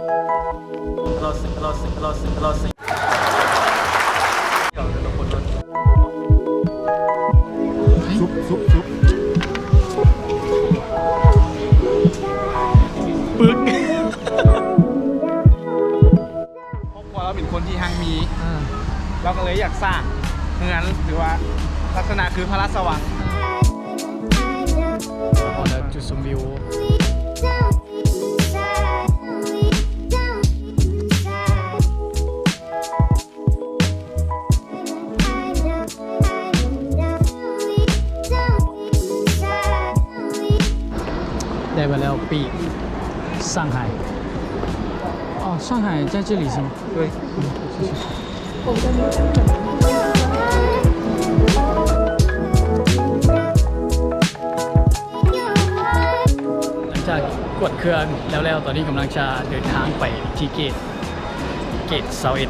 ຊຸບ ຊຸບ ຊຸບ ປຶກ. ຄອບຄົວລາວເປັນຄົນທີ່ຮັ່ງມີ ອາ ລາວກໍເລີຍຢາກສ້າງເຮືອນ ຫຼືວ່າລັກສະນະຄືພະລາຊະວັງ. ພໍແລ້ວ ຈຸດຊົມວິວ. ໄດ້ມາແລ້ວ ປີກ 上海. 哦，上海在这里是吗？对。嗯，谢谢。ຫຼັງຈາກກວດເຄື່ອງແລ້ວໆ ຕອນນີ້ກຳລັງຈະເດີນທາງໄປທີ່ເກດ ເກດຊາວເອັດ.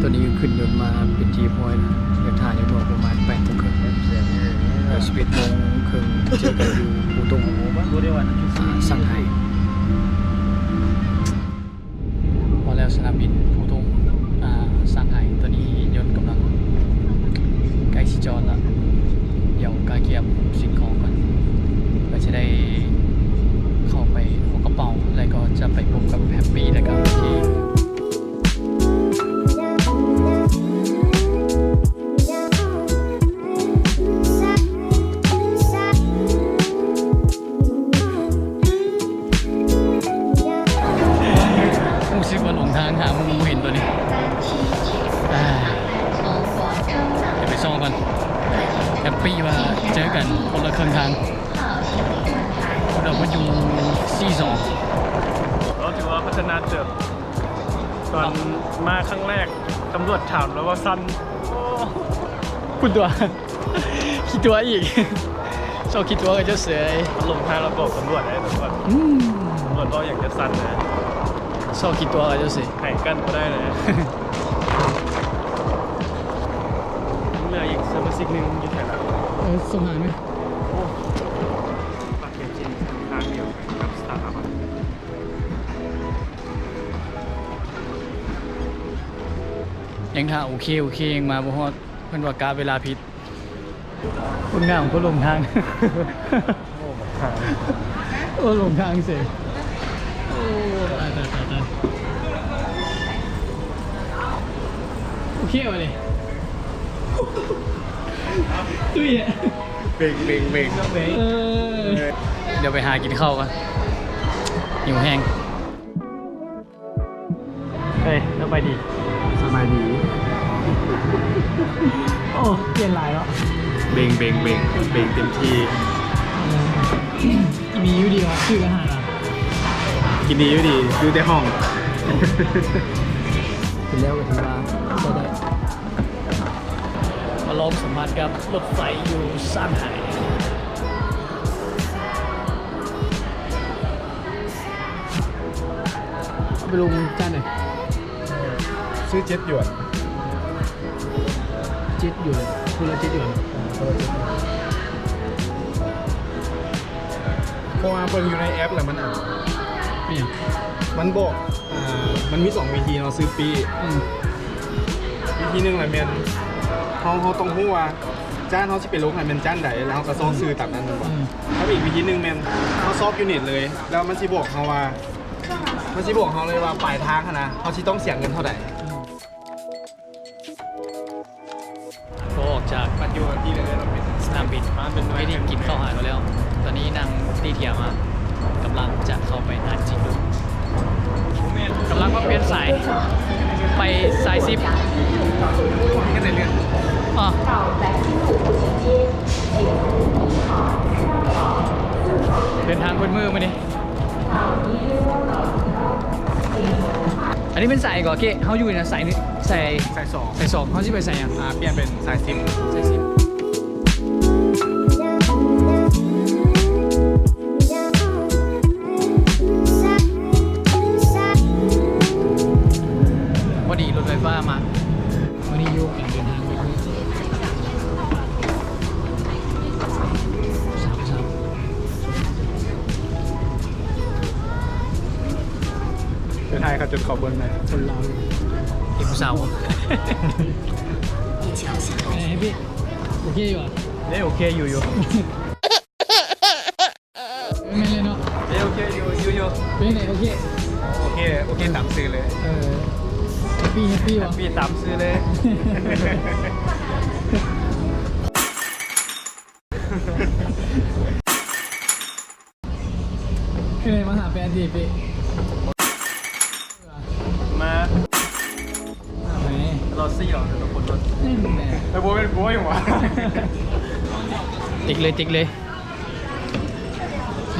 ຕອນນີ້ຂຶ້ນຍົນມາເປັນທີ່ຮຽບຮ້ອຍແລ້ວ ດຽວຖ້າຈັກໜ້ອຍປະມານແປດໂມງເຄິ່ງ ແລ້ວສິບເອັດໂມງເຄິ່ງເຈີກັນຢູ່ປູຕົງ ອາ ຊາງໄຮ. ພໍແລ້ວສະໜາມບິນປູຕົງ ອາ ຊາງໄຮ. ຕອນນີ້ຍົນກຳລັງໃກ້ຊິຈອດລະ ດຽວກະກຽມສິ່ງຂອງກ່ອນ ເພື່ອຈະໄດ້ເຂົ້າໄປເອົາກະເປົາ ແລ້ວກໍຈະໄປພົບກັບແຮັບປີ້ ແລ້ວກໍທີ່ ຮູ້ສຶກວ່າຫຼົງທາງ ຫາໝູ່ບໍ່ເຫັນຕົວນີ້. ອາ ດຽວໄປຊອກກ່ອນ. ແຮັບປີ້ວ່າເຈີກັນຄົນລະເຄິ່ງທາງ. ເຮົາມາຢູ່ ຊີສອງ ກໍຖືວ່າພັດທະນາເຕີບ. ຕອນມາຄັ້ງແລກ ຕຳຫຼວດຖາມແລ້ວວ່າສັ່ນ. ໂອ້ ພຸ້ນຕົວະ ຂີ້ຕົວະອີກ. ຊອກຂີ້ຕົວະກັບເຈົ້າເສີຍ. ລົງທາງແລ້ວບອກຕຳຫຼວດເດ້ ຕຳຫຼວດ. ອືມ ຕຳຫຼວດເວົ້າຫຍັງຈະສັ່ນນະ. ຊອກຂີ້ຕົວະກັບເຈົ້າເສີຍ. ໃຫ້ກັນບໍ່ໄດ້ນະ. ເຫຼືອອີກສະມາຊິກໜຶ່ງຢູ່ໃສລະ? ເອີ ສົ່ງຫາແມ່. ໂອ້ ປາກແກຈິນທາງດຽວກັບສະຕາບັກ. ຍັງຖ້າໂອເຄ ໂອເຄ ຍັງມາບໍ່ຮອດ ເພິ່ນວ່າກາເວລາຜິດ. ຄົນງາມຄົນຫຼົງທາງ. ໂອ້ ຫຼົງທາງເສຍ. ໂອ້ ຕາຍ ຕາຍ ຕາຍ ຕາຍ. ໂອເຄວະນີ້. ຕຸ້ຍ ເບັງ ເບັງ ເບັງ. ເອີ ດຽວໄປຫາກິນເຂົ້າກ່ອນ ຫິວແຮງ. ເອີຍ ສະບາຍດີ ສະບາຍດີ. ໂອ້ ປ່ຽນຫຼາຍເນາະ. ເບັງ ເບັງ ເບັງ ເບັງເຕັມທີ່. ເອີ ດີຢູ່ດີວ່າ ຊື່ອາຫານ ກິນດີຢູ່ດີ ຢູ່ແຕ່ຫ້ອງ. ກິນແລ້ວກໍຖືວ່າໃຊ້ໄດ້. ມາລອງສຳຜັດກັບລົດໄຟຢູ່ຊາງໄຮ. ເອົາໄປລົງຈານໃດ? ຊື້ເຈັດຢວນ. ເຈັດຢວນ ຄົນລະເຈັດຢວນ. ເພາະວ່າເບິ່ງຢູ່ໃນແອັບແລ້ວມັນ ອັນ ອີ່ຫຍັງ? ມັນບອກ ອ່າ ມັນມີສອງວິທີເນາະ ຊື້ປີ້. ອືມ ວິທີໜຶ່ງລະແມ່ນເຮົາ ເຮົາຕ້ອງຮູ້ວ່າຈານເຮົາຊິໄປລົງຫັ້ນແມ່ນຈານໃດ ແລ້ວເຮົາກໍຊອກຊື້ຕາມນັ້ນແມ່ນບໍ່? ອືມ ກັບອີກວິທີໜຶ່ງແມ່ນເຮົາຊອກຢູ່ເນັດເລີຍ ແລ້ວມັນຊິບອກເຮົາວ່າ ມັນຊິບອກເຮົາເລີຍວ່າປາຍທາງຫັ້ນນະ ເຮົາຊິຕ້ອງເສຍເງິນເທົ່າໃດ. ອືມ ພໍອອກຈາກ ມັນຢູ່ທີ່ເດີມ ສະໜາມບິນ ມາເປັນໜ່ວຍ ໄດ້ກິນເຂົ້າຫາກັນແລ້ວ. ຕອນນີ້ນັ່ງຕີເທຍມາ ກຳລັງຈະເຂົ້າໄປນານຈິງດູ ກຳລັງມາປ່ຽນສາຍ ໄປສາຍສິບ. ອໍ ເດີນທາງເບິດມື້ມື້ນີ້. ອັນນີ້ເປັນສາຍກໍເກະ ເຮົາຢູ່ນະ ສາຍໜຶ່ງ ສາຍ ສາຍສອງ ສາຍສອງ ເຮົາຊິໄປສາຍຫຍັງ? ອ່າ ປ່ຽນເປັນສາຍສິບ ສາຍສິບ. ເຂົ້າເບິ່ງແດ່ ຄົນລາວ ເຫັນຜູ້ສາວບໍ່? ເອີ ເຮັບປີ້ ໂອເຄຢູ່ຫວາ? ເດ້ ໂອເຄຢູ່ ຢູ່. ແມ່ນເລີຍເນາະ ເດ້ ໂອເຄຢູ່ ຢູ່ ຢູ່. ເປັນໃດ? ໂອເຄ ໂອເຄ ໂອເຄຕາມຊື່ເລີຍ. ເອີ ແຮັບປີ້ ແຮັບປີ້ຫວາ? ແຮັບປີ້ຕາມຊື່ເລີຍ. ເອີ ມາຫາແຟນທີ່ພີ້ ມາ ມາໄປ ລອດສີ່ເອົາແຕ່ລະຄົນ ແນ່ ແຕ່ບໍ່ແມ່ນກວຍຫວາ? ຕິກເລີຍ ຕິກເລີຍ.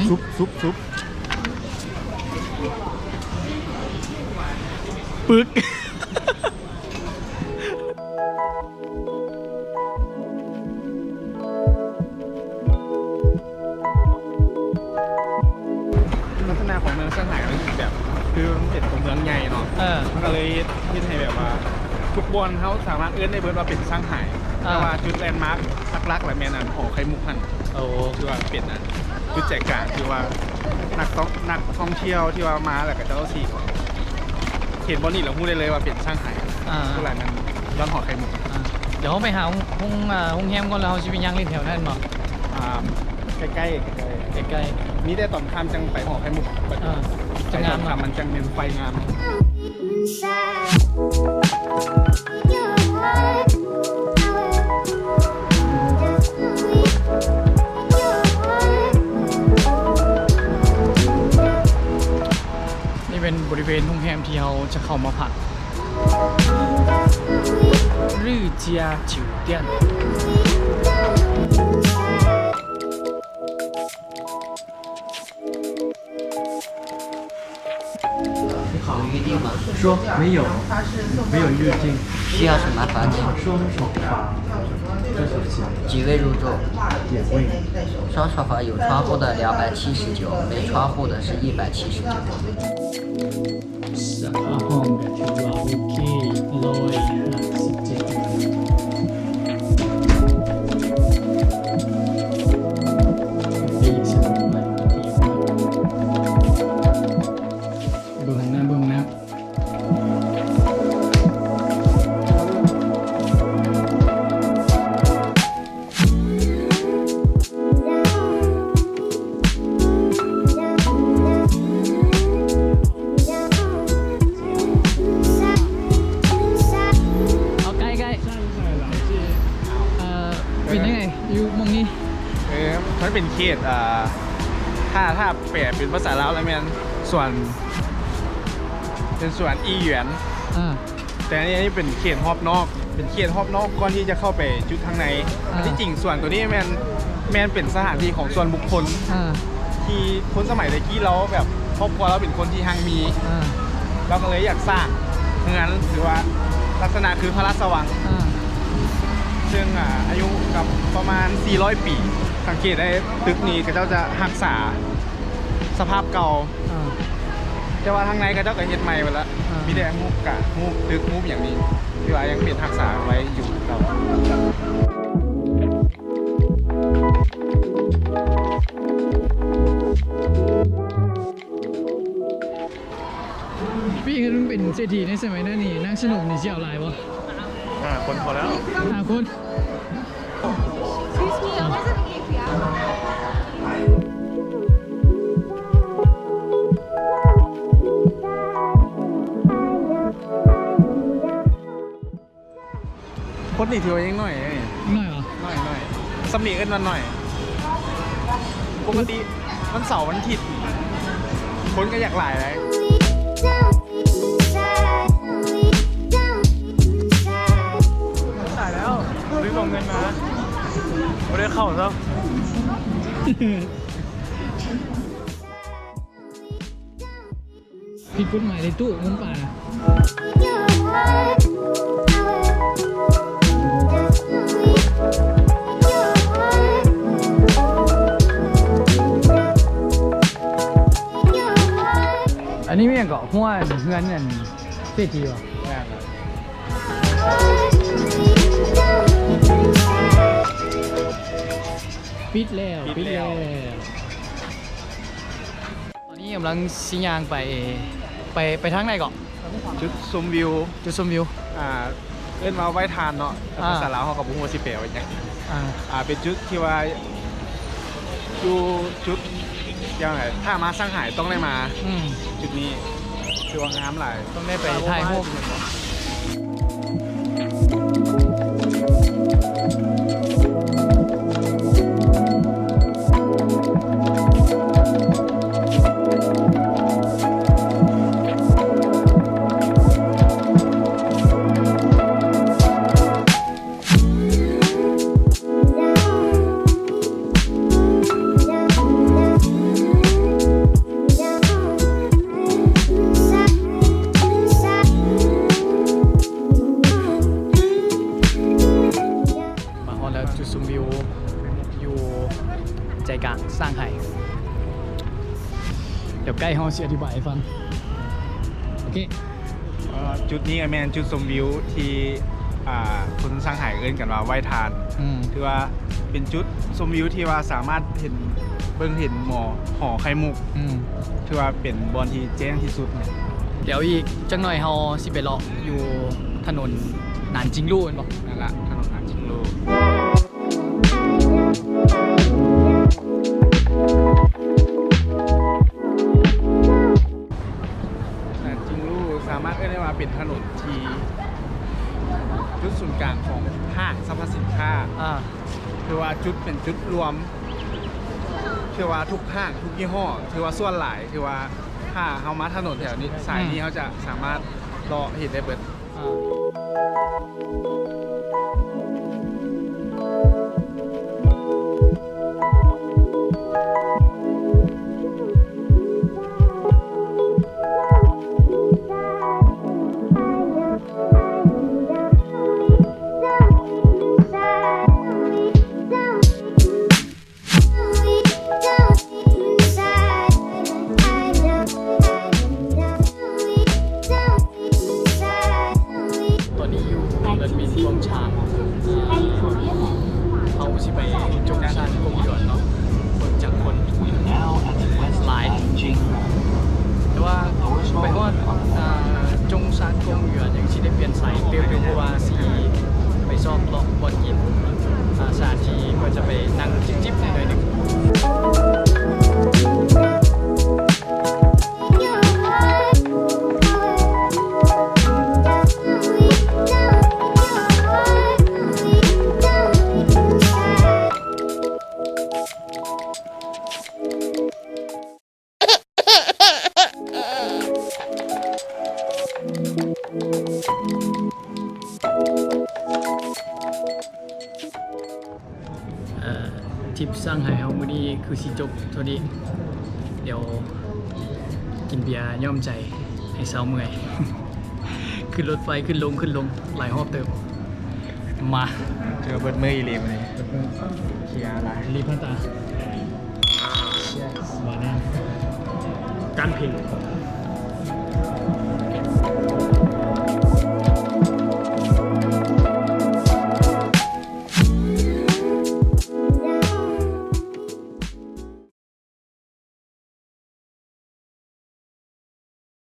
ຊຸບ ຊຸບ ຊຸບ ປຶກ. ລັກສະນະຂອງເມືອງຊາງໄຫມັນແບບ ຄືມັນເປັນຕົວເມືອງໃຫຍ່ເນາະ ເອີ ມັນກໍເລີຍເຮັດໃຫ້ແບບວ່າ ທຸກບ່ອນເຮົາສາມາດເອີ້ນໄດ້ເບິດວ່າເປັນຊາງໄຫ ເອີ ແຕ່ວ່າຈຸດແລນມາກຫຼັກໆລະແມ່ນອັນຫໍໄຂ່ມຸກຫັ້ນ. ໂອ້ ຄືວ່າເປັນອັນຈຸດໃຈກາງ ຄືວ່ານັກທ່ອງ ນັກທ່ອງທ່ຽວທີ່ວ່າມາແລ້ວ ເຂົາເຈົ້າຊິເຫັນບ່ອນນີ້ແລ້ວຮູ້ໄດ້ເລີຍວ່າເປັນຊາງໄຫ. ອ່າ ສ່ວນຫຼາຍແມ່ນດອນຫໍໄຂ່ມຸກ. ອ່າ ດຽວເຮົາໄປຫາໂຮງ ໂຮງ ອ່າ ໂຮງແຮມກ່ອນ ແລ້ວເຮົາຊິໄປຍ່າງຫຼິ້ນແຖວນັ້ນບໍ່? ອ່າ ໃກ້ໆ ໃກ້ໆ ໃກ້ໆ ມີແຕ່ຕອນຄ່ຳຈັ່ງໄປຫໍໄຂ່ມຸກ. ອ່າ ຈັ່ງງາມເນາະ ຕອນຄ່ຳມັນຈັ່ງແມ່ນໄຟງາມ. ນີ້ເປັນບໍລິເວນໂຮງແຮມທີ່ເຮົາຈະເຂົ້າມາພັກ ລື້ເຈຍຈິວຕຽນ. 考虑预定吗？说没有，没有预定。需要什么房间？双床房，这是几？几位入住？两位。双床房有窗户的两百七十九，没窗户的是一百七十九。 ສະພາບຫ້ອງກໍຖືວ່າໂອເຄ ຮ້ອຍຫ້າສິບເຈັດ ເບິ່ງຫ້ອງນ້ຳ ເບິ່ງຫ້ອງນ້ຳ. ເອົາໃກ້ໆ ເອີ ເປັນຈັ່ງໃດຢູ່ໝ່ອງນີ້? ເອີ ມັນເປັນເຂດ ເອີ ຖ້າ ຖ້າແປເປັນພາສາລາວແລ້ວແມ່ນສວນ ເປັນສວນອີຫຍວນ ອ່າ ແຕ່ອັນນີ້ ອັນນີ້ເປັນເຂດຮອບນອກ ເປັນເຂດຮອບນອກກ່ອນທີ່ຈະເຂົ້າໄປຈຸດທາງໃນ. ອ່າ ທີ່ຈິງສວນໂຕນີ້ແມ່ນ ແມ່ນເປັນສະຖານທີ່ຂອງສ່ວນບຸກຄົນ ອ່າ ທີ່ຄົນສະໄໝແຕ່ກີ້ລາວແບບ ຄອບຄົວລາວເປັນຄົນທີ່ຮັ່ງມີ ອ່າ ລາວກໍເລີຍຢາກສ້າງເຮືອນ ຫຼືວ່າລັກສະນະຄືພະລາຊະວັງ ອ່າ ເຊິ່ງ ອ່າ ອາຍຸກໍປະມານສີ່ຮ້ອຍປີ. ສັງເກດໄດ້ຕຶກນີ້ເຂົາເຈົ້າຈະຮັກສາສະພາບເກົ່າ ອ່າ ແຕ່ວ່າທາງໃນເຂົາເຈົ້າກໍເຮັດໃໝ່ເບິດລະ ອ່າ ມີແຕ່ຮູບການ ຮູບຕຶກ ຮູບຫຍັງນີ້ ທີ່ວ່າຍັງເປັນຮັກສາໄວ້ຢູ່ເກົ່າ. ປີນີ້ມັນເປັນເສດຖີໃນສະໄໝນັ້ນນີ້ ນາງສະໜົມນີ້ຊິເອົາຫຼາຍບໍ່? ຫ້າຄົນພໍແລ້ວ ຫ້າຄົນ. ຄົນນີ້ຖືວ່າຍັງໜ້ອຍເດ ຍັງໜ້ອຍເຫວະ? ໜ້ອຍໆ ສ່ຳນີ້ເອີ້ນວ່າໜ້ອຍ. ປົກກະຕິວັນເສົາວັນອາທິດ ຄົນກໍຢາກຫຼາຍໃດ໋. ຕາຍແລ້ວ ລືມເອົາເງິນມາ ບໍ່ໄດ້ເຂົ້າຊ້ຳ. ຜິດກົດໝາຍເລີຍຕູ້ ເງິນປ່ານະ. ອັນນີ້ແມ່ນຫຍັງເກາະ? ຮົ້ວເຮືອນອັນເສດຖີບໍ່? ແມ່ນ. ປິດແລ້ວ ປິດແລ້ວ ປິດແລ້ວ. ຕອນນີ້ກຳລັງຊິຍ່າງໄປ ໄປ ໄປທາງໃດເກາະ? ຈຸດຊົມວິວ ຈຸດຊົມວິວ ອ່າ ເອີ້ນວ່າໄຫວ້ທານເນາະ ແຕ່ພາສາລາວເຮົາກໍບໍ່ຮູ້ວ່າຊິແປວ່າຫຍັງ. ອ່າ ອ່າ ເປັນຈຸດທີ່ວ່າຢູ່ຈຸດ ຢ່າງໃດ ຖ້າມາຊ່າງໄຫ້ຕ້ອງໄດ້ມາ ອືມ ຈຸດນີ້ ຖືວ່າງາມຫຼາຍ ຕ້ອງໄດ້ໄປຖ່າຍຮູບ. ມາຮອດແລ້ວ ຈຸດຊົມວິວຢູ່ໃຈກາງຊ່າງໄຫ້. ດຽວໄກເຮົາຊິອະທິບາຍໃຫ້ຟັງ. ໂອເຄ ເອີ ຈຸດນີ້ກໍແມ່ນຈຸດຊົມວິວທີ່ ອ່າ ຄົນຊ່າງໄຫ້ເອີ້ນກັນວ່າໄຫວ້ທານ. ອືມ ຖືວ່າເປັນຈຸດຊົມວິວທີ່ວ່າສາມາດເຫັນ ເບິ່ງເຫັນໝໍ ຫໍໄຂ່ມຸກ. ອືມ ຖືວ່າເປັນບ່ອນທີ່ແຈ້ງທີ່ສຸດ. ດຽວອີກຈັກໜ້ອຍເຮົາຊິໄປເລາະຢູ່ຖະໜົນໜານຈິງລູ້ແມ່ນບໍ່? ນັ້ນລະ ຖະໜົນໜານຈິງລູ້. ໜານຈິງລູສາມາດເອີ້ນໄດ້ວ່າເປັນຖະໜົນທີ່ຈຸດສູນກາງຂອງຫ້າງສັບພະສິນຄ້າ. ອ່າ ຖືວ່າຈຸດ ເປັນຈຸດລວມ ຖືວ່າທຸກຫ້າງ ທຸກຍີ່ຫໍ້ ຖືວ່າສ່ວນຫຼາຍ ຖືວ່າຖ້າເຮົາມາຖະໜົນແຖວນີ້ ສາຍນີ້ ອືມ ເຮົາຈະສາມາດເລາະເຫັນໄດ້ເບິດ. ອ່າ ຕອນນີ້ຢູ່ເດີນມິນຊ່ວງເຊົ້າ ເຮົາຊິໄປຈົງຊານກົງຢວນເນາະ ເບິ່ງຈັກຄົນຫຼາຍ ແຕ່ວ່າໄປຮອດ ອ່າ ຈົງຊານກົງຢວນ ຍັງຊິໄດ້ປ່ຽນສາຍຕື່ມຢູ່ ເພາະວ່າຊິໄປຊອກເລາະບ່ອນກິນ ອ່າ ສະຖານທີ່ ເພື່ອຈະໄປນັ່ງຈິບໆ ໜ້ອຍໜຶ່ງ. ເອີ ທຣິບຊ່າງໄຫ້ເຮົາມື້ນີ້ຄືຊິຈົບເທົ່ານີ້ ດຽວກິນເບຍຍ້ອມໃຈໃຫ້ເຊົາເມື່ອຍ ຂຶ້ນລົດໄຟຂຶ້ນລົງ ຂຶ້ນລົງຫຼາຍຮອບເຕີບ. ມາ ເຈີເບິດມື້ອີ່ຫຼີມື້ນີ້ ເບິດມື້ ເຄຍຫຼາຍ ລີບພັນຕາ Cheers ຫວານແນ່ ການເພັງ.